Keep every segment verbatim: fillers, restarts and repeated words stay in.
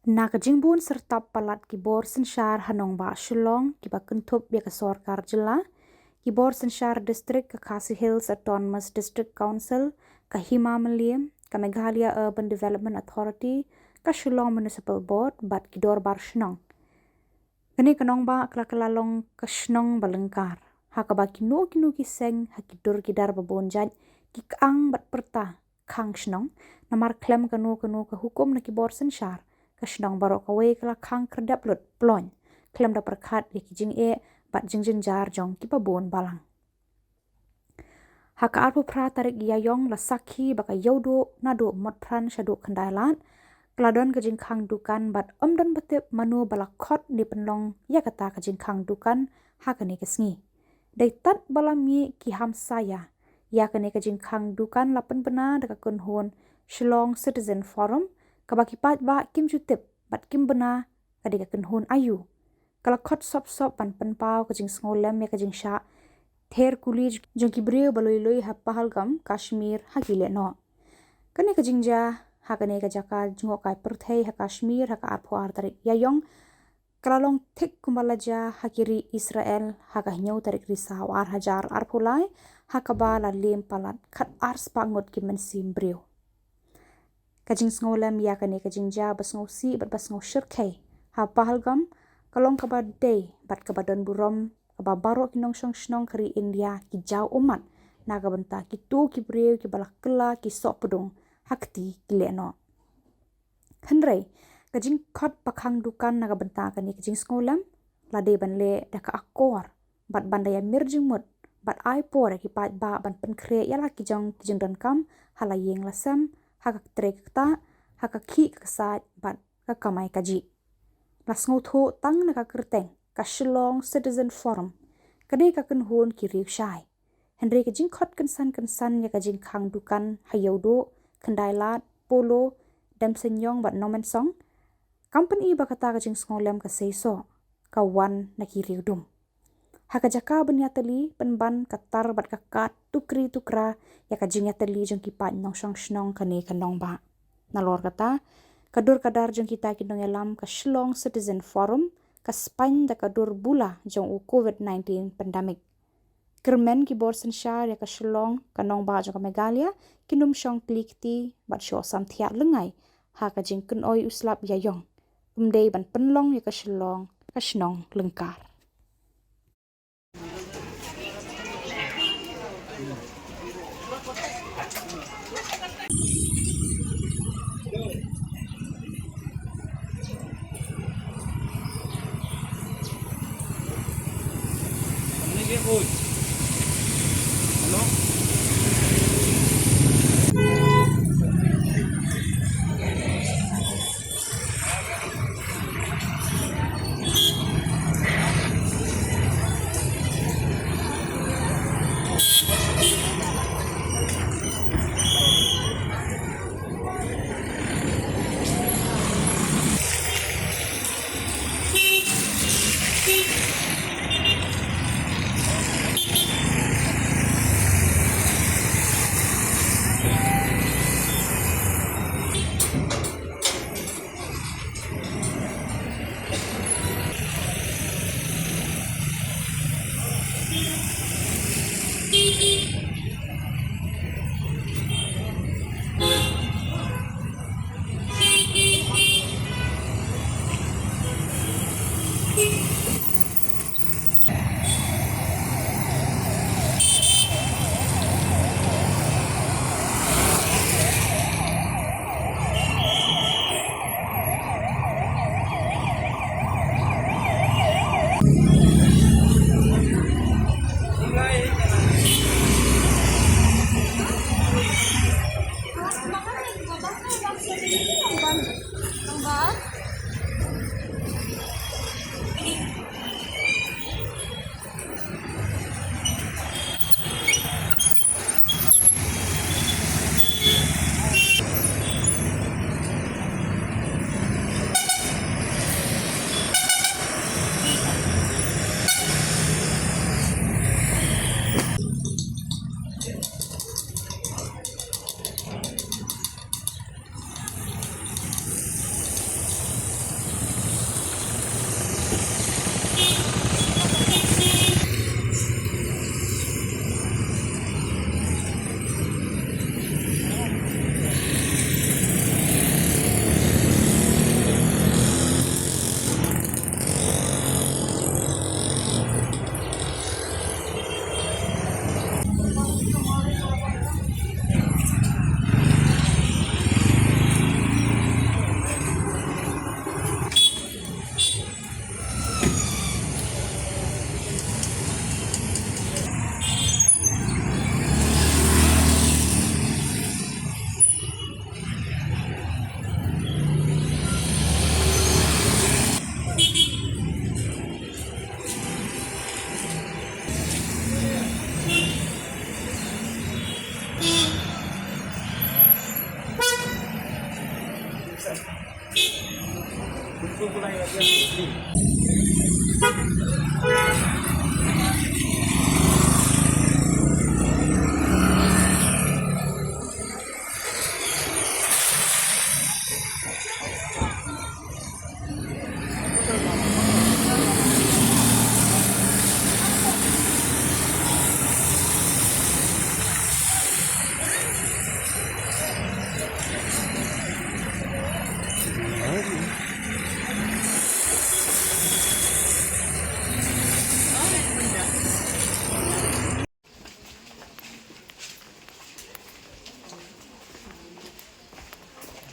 Na ka jingbun syrtap palat ki bor synshar ha nongbah Shillong kiba kynthup ïa ka sorkar jylla, ki bor synshar district ka Khasi Hills Autonomous District Council, ka Hima Mylliem, ka Meghalaya Urban Development Authority, ka Shillong Municipal Board bad ki dorbar shnong. Kane ka nongbah ka la kylla long ka shnong ba lyngkar, ha kaba kino kino ki seng ha ki dur ki dar ba bun jait ki kyang bad pyrta khang shnong, namar khlem kano kano ka hukum na ki bor synshar, ka shnong baroh kawei ka la khang khyrdep lut ploiñ, khlem da pyrkhat ïa ki jingeh bad jingjynjar jong kiba bun balang. Ha ka arphew phra tarik Ïaïong la sakhi ba ka Ïewduh naduh Motphran shaduh Khyndailad, ka la don ka jingkhang dukan bad ym don ba tip mano ba la khot ne pynlong ïa kata ka jingkhang dukan ha kane ka sngi. Dei tad ba la mih ki hamsaïa, ïa kane ka jingkhang dukan la pynbna da ka kynhun Shillong Citizen Forum, kaba ki paidbah kim ju tip bad kim bna ka dei ka kynhun aïu. Ka la khot sop sop ban pynpaw ka jingsngewlem ïa ka jingshah ther kuli jong ki briew ba lui lui ha Pahalgam, Kashmir ha ki lehnoh. Kane ka jingjia ha kane ka jaka jngohkai pyrthei ha Kashmir ha ka arphew ar tarik Ïaïong, ka la long thik kumba la jia ha ki ri Israel ha ka hynñiew tarik Risaw ar hajar arphew lai, ha kaba la liem palat khat ar spah ngut ki mynsiem briew. Ka jingsngewlem ïa kane ka jingjia ba sngewsih bad ba sngewshyrkhei ha Pahalgam ka long kaba dei bad kaba don burom, kaba baroh ki nongshong shnong ka ri India ki jaw ummat na ka bynta kito ki briew kiba la kylla ki sohpdung ha kti ki lehnoh. Hynrei ka jingkhot ba khang dukan na ka bynta kane ka jingsngewlem la dei ban leh da ka akor bad ban da ïamir jingmut bad ai por ïa ki paidbah ban pynkhreh ïa la ki jong ki jingdonkam ha la ïing la sem, ha ka trei ka ktah, ha ka khih ka ksaid bad ka kamai kajih. La sngewthuh tang na ka kyrteng ka Shillong Citizen Forum, ka dei ka kynhun ki riewshai. Hynrei ka jingkhot kynsan kynsan ïa ka jingkhang dukan ha Ïewduh, Khyndailad, Polo, Demsenyong bad Nomensong, kam pyni ba kata ka jingsngewlem ka seisoh ka wan na ki riewdum. Ha ka jaka ban ïatylli pynban ka tar bad ka kad tukri tukra ïa ka jingïatylli jong ki paid nongshong shnong kane ka nongbah. Nalor kata, ka dur ka dar jong kita ki nongïalam ka Shillong Citizen Forum ka spaiñ da ka dur bula jong u Covid nineteen pandemic. Kyrmen ki bor synshar ïa ka Shillong, ka nongbah jong ka Meghalaya, kin ym shong kli kti bad shoh samthiah lyngngai ha ka jingkynoi u slap Ïaïong. Ym dei ban pynlong ïa ka Shillong ka shnong lyngkar.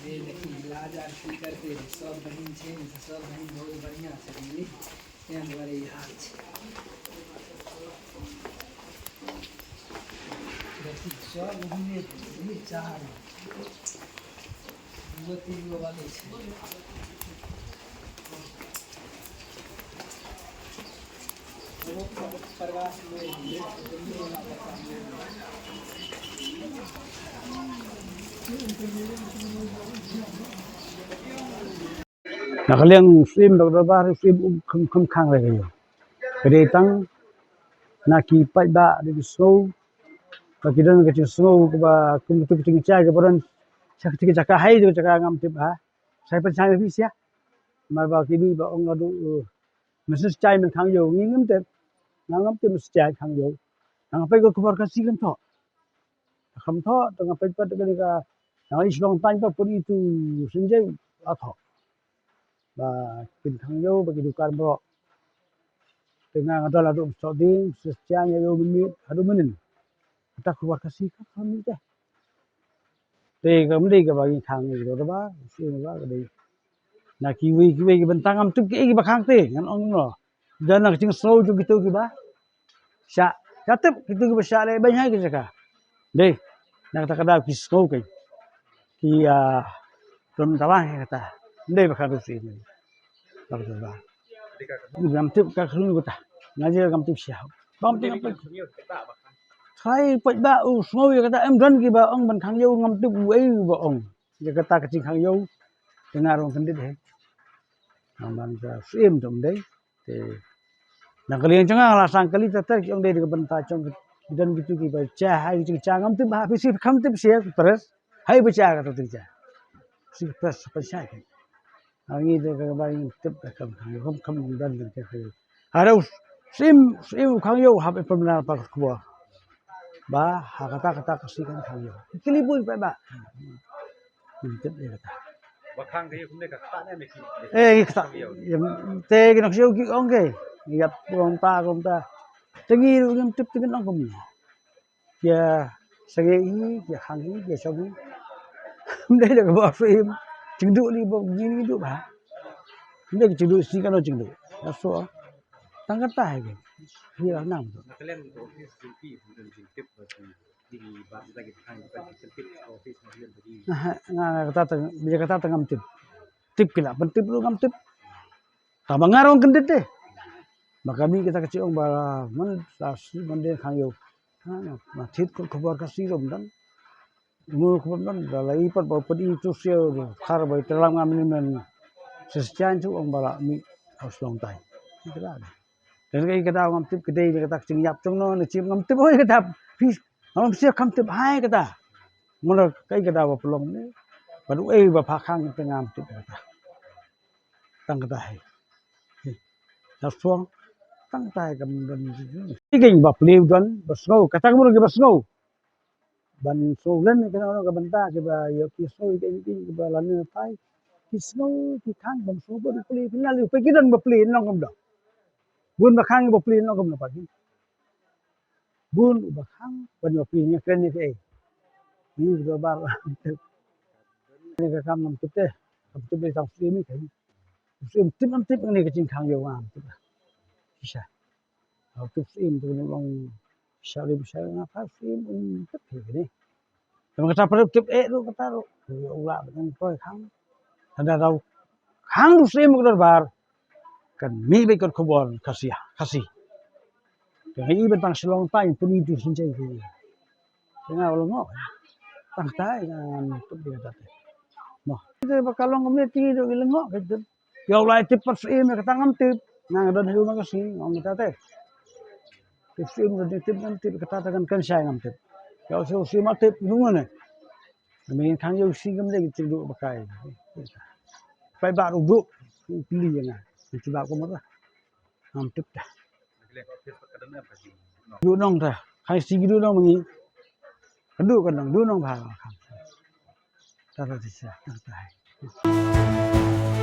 ये देखिए, इलाज आजकल करते हैं, सब बहिन छे, सब बहिन बहुत बढ़िया छे, दीदी। ये हमारे इलाज। देखिए, सब बहिन ये चार, दो तीन गो वाले छे। Na ka liang u syiem da kaba u syiem um kham kham khang re ka ïoh. Ka dei tang na ki paidbah da ki sngew, ba ki don ka jingsngew kaba kum tu ki jingchai kaba don sha ki jaka hai jaka ngam tip ha. Sai pynshai phi sia. Mar ba ki dei ba ong adu, uh, message chai men khang ïoh ngi ngam tip. Nga ngam tip message chai khang ïoh. Nga peit ka khubor ka si kan thoh. Kham thoh, te nga peit pat ka dei ka, nga i shlong tang pat pun itu senjai a thoh. Ba kin khang ïoh, ba ki dukan bro. Te nga nga dal adu so ding, message chai ïoh minit, adu minit. Kata khubor ka si ka kham ni te. Te kam dei kaba ngi khang ngi kito ba, si ba ka dei. Na kiwei kiwei ki bynta ngam tip kiei kiba khang te, ngan ong kumno. Da na ka jingsngew jong kito kiba shah. Ka tip kito kiba shah leh beiñ ha ki jaka. Dei, na kata ka daw ki sngew ki. Ki, ah, don tawang ha kata. Dei ba khang te si. Ba ka ba. Ngam tip ka khun kata. Nga je ngam tip siaw. Bam tip apa. Khai paidbah u sngew ïa kata em don kiba ong ban khang ïoh ngam tip uei ba ong. Ïa kata ka jingkhang ïoh. Te nga rung kyndit he. Nga man ka syiem to ym dei. Te na ka liang jong nga la sang kali ter ter ki ong dei da ka bynta jong ki don kitu kiba cha ha ki jingcha ngam tip ha phi si kham tip sia ki pres. Hai ba cha kata tu cha. Si ki pres pa cha ki. Ha ngi de ka ba ngi tip da kham kham kham kham don ka ka. Haro syiem syiem khang ïoh hap pynbna pa khubor. Ba ha kata kata ka si kan khang ïoh. Ki li bun pa ba. Ngi tip ïa kata. Ba khang ka ïoh kumne ka kata ne me ki. Eh, ngi kata. Te ki nok ïoh ki ong ke. Ngi ïap kum ta kum ta. Te ngi ruh ngim tip te ngi ong kumne. Ïa sangeh hi, ïa khang hi, ïa shong hi. Ym dei da kaba syiem. Jingduh li ba ngi ngi duh ba. Ym dei ka jingduh si kano jingduh. Ïa so. Tang kata hi ke. Hi la nang tu. Nga nga kata tang, ïa kata tang ngam tip. Tip ki la pyntip ruh ngam tip. Tang ba nga rung kyndit te. Ba ka mih kita ka jingong ba man sa si man de khang ïoh. Ha, na thit khubor ka si rum dang. Mu khubor dang da la i pat ba padi tu sio khar ba i telam ngam ni men. Sesjan tu ong ba la mih ha shlong tai. Kata. Dan ka i kata ngam tip ka dei kata ka jingïap jong no ne chim ngam tip oi kata. Phi ngam sio kham tip hai kata. Mula ka i kata ba pynlong ne. Ba du ei ba pha khang te ngam tip kata. Tang kata hi. Hi. Sa suang. Tang kata hi kam don. Ki keiñ ba plie u don ba sngew. Kata ka mut ki ba sngew. Ban sngew len ka na ka bynta ki ba ïoh ki sngew ki keiñ ki ba lane tai. Ki sngew ki khang ban sngew ba plie pynlal ïoh ki don ba plie nong kam don. Bun ba khang ba plie nong kam don pa ki. Bun uba khang ban ïoh phi ïa kren ïa kaei. Ni u dorbar. Ni ka kam ngam tip te. Ngam tip dei tang syiem ïa kaei. Syiem tip ngam tip ni ka jingkhang ïoh ngam tip. Shisha. Ngam tip syiem tu ni long sha ri sha nga ka syiem um tip ïa kaei. Te kata pyrshah tip eh ruh kata ruh. U lah ba nang toy khang. Tang da dau khang u syiem u dorbar. Kan mih beit kot khubor Khasi, Khasi. Te ngi i beit tang Shillong Times pynithuh synshar ki. Te nga u lyngngoh. Tang tai nga tip dei kata te. Mo. Te ba ka long kumne te ngi dei u lyngngoh ka te. Phi ïa u lai tip pat siem ïa kata ngam tip. Nga nga don ha u ma ka sngi ngam tip te. Tip siem don tip ngam tip kata te kan kan shai ngam tip. Ïa u siem u siem ma tip nung ne. Ngam ïa khang ïa u siem ngam leh tip duh ba kai. Pai ba ruh duh. U pili ïa nga. Tip ba ko ma ta. Ngam tip ta. Duh nong ta. Khai si duh nong ma ngi. Kan duh kan nong duh nong ba. Ta ta ti sa. Ta ta.